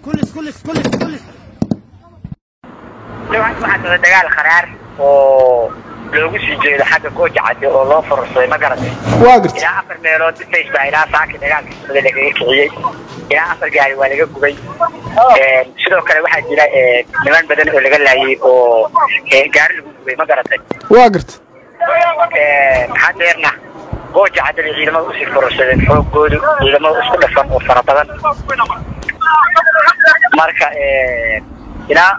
Waxaa socda dagaal kharaar oo loogu sii jeedo xagga Gooja Cadde oo loo fororsaday, ma garatay? Waa garta. Ilaa 4 meelood face baa ilaa saaki dagaalka socda lagaga kiciyey, ilaa 4 gaari waa laga gubay. Sidoo kale waxaa jira niman badan oo laga laayay oo gaari lagu gubay, ma garatay? Waa garta. Hadeerna Gooja Cadde bay ciidamada usii fororsadeen, xoogoodu ciidamada isku dhafan oo fara badan. Marka ilaa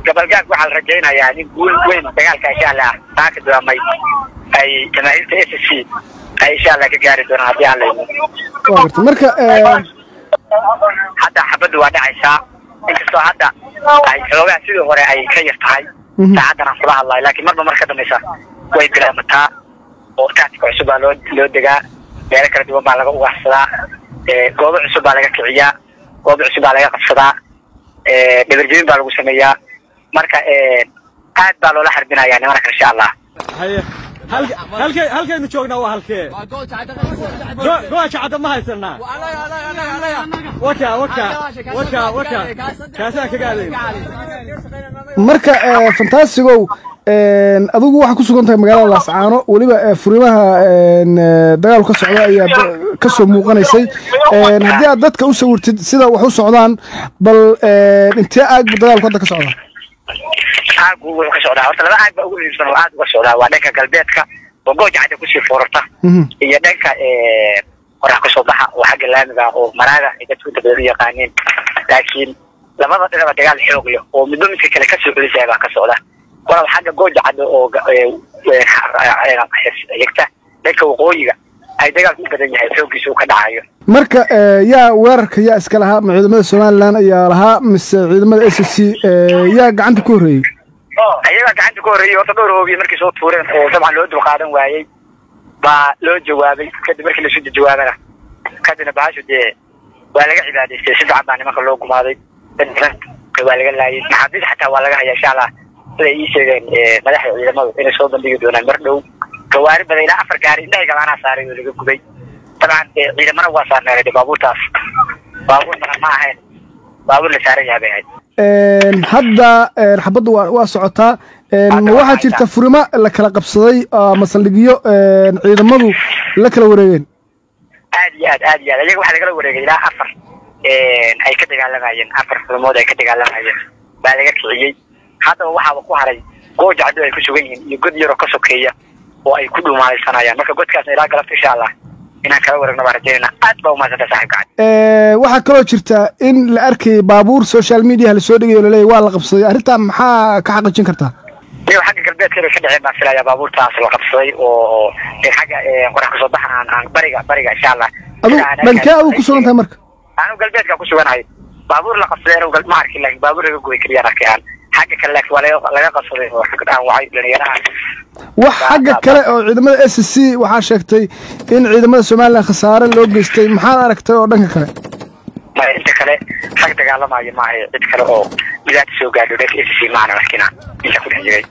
gabalgaag waxaa la rajaynayaa in guul weyn dagaalka insha Allah saaka bilaabmay ay jamaahiirta SSC ay insha Allah ka gaari doonaan haddii aan la imin. Waa garta. Marka hadda xabaddu waa dhacaysaa, inkastoo hadda ay xoogaa sidii hore ay ka yar tahay saacaddan aan kula hadlayo, laakiin marba mar ka dambaysa way bilaabmataa oo tactika cusub baa loo degaa, meelo kala duwan baa laga ugaarsadaa, goobo cusub baa laga kiciyaa, goobo cusub baa laga qabsadaa, dhabarjebin baa lagu sameeyaa. Marka aad baa loola xarbinayaa nimanka insha Allah. Haye, halkay halkaynu joognaa waa halkee? Gooja Cadda ma haysanaa? Waka waka waka waka kaasaan kaga adeyn. Marka Fantastigow, adigu waxaa ku sugan tahay magaalada Laascaano, weliba furimaha dagaalku ka socda ayaa ka soo muuqanaysay. Haddii aad dadka u sawirtid sida wax u socdaan, bal intee aag bu dagaalku hadda ka socdaa? Aagu wuxuu ka socdaa horta laba aag baa ugu muhiimsan oo aad uga socdaa, waa dhanka galbeedka oo Gooja Cadda kusii foorarta iyo dhanka qorax kasoo baxa oo xagga laamiga oo maraaga ay dadku inta badan u yaqaaniin. Laakiin labada dhinaba dagaal xoog leh oo midba midka kale kasoo celisaya baa ka socda, walow xagga Gooja Cadda oo xigta dhanka waqooyiga ay dagaalku u badan yahay, xooggiisa uu ka dhacayo. Marka yaa weerarka yaa iska lahaa? Ma ciidamada Somaliland ayaa lahaa mise ciidamada SSC? Yaa gacanta ku horreeyey? Ayagaa gacanta ku horreeyey. Horta dhowr hoobiye markay soo tuureen oo dabcan loo dulqaadan waayey baa loo jawaabay. Kadib markii lasu jawaabana kadibna bahashu dee waa laga cibaadaystay, si fiican baa nimanka loo gumaaday, dad badan waa laga laayay, maxaabiis xataa waa laga hayaa insha Allah. Siday ii sheegeen madaxda ciidamadu inay soo bandhigi doonaan mar dhow. Gawaari badan ilaa 4 gaari indhahay gabaanaa saaray oo laga gubay. Dabcan ciidamana waa saarneeray baabuurtaas, baabuur badan ma ahayn, baabuur la saaran yahay bay ahayd. Hadda xabaddu waa socotaa. Ma waxaa jirta furimo la kala qabsaday ama saldhigyo ciidamadu la kala wareegeen? Aad iyo aad, aad iyo aad. Iyaga waxaa lagala wareegay ilaa 4 ay ka dagaalamayeen, 4 furmood ay ka dagaalamayeen baa laga kiciyey. Haddaba waxaaba ku haray Gooja Caddo ay ku sugan yihiin iyo god yaroo ka sokeeya oo ay ku dhuumaalaysanayaan. Marka godkaasna ilaa galabta insha Allah inaan kala wareegno baan rajaynayna. Aad baa umahadsanta saaxiibka cad. Waxaa kaloo jirta in la arkayay baabuur social media lasoo dhigayo laleeyahy waa la qabsaday. Arrintaa maxaa ka xaqiijin kartaa? Iyo xagga galbeedka inay ka dhaceen baan filayaa baabuurtaas la qabsaday oo xagga qorax kasoo baxa aan bariga insha Allah. Adigu dhankee adigu ku sugan tahay marka? Anigu galbeedka ku suganahay. Baabuur la qabsaday anigu ma arkin, laakiin baabuur laga gubay keliyaan arkay aan xagga kale, laakiin waa laga qabsaday oo xagga aan wacay dhalinyaraha. Wax xagga kale oo ciidamada SSC waxaa sheegtay in ciidamada Somaliland khasaare loo geystay, maxaad aragtay oo dhanka kale? Maya, inta kale rag dagaalamaayo maaha, cid kale oo dhibaata soo gaadho dhanka SSC maana arkina inta ku dhex jiray.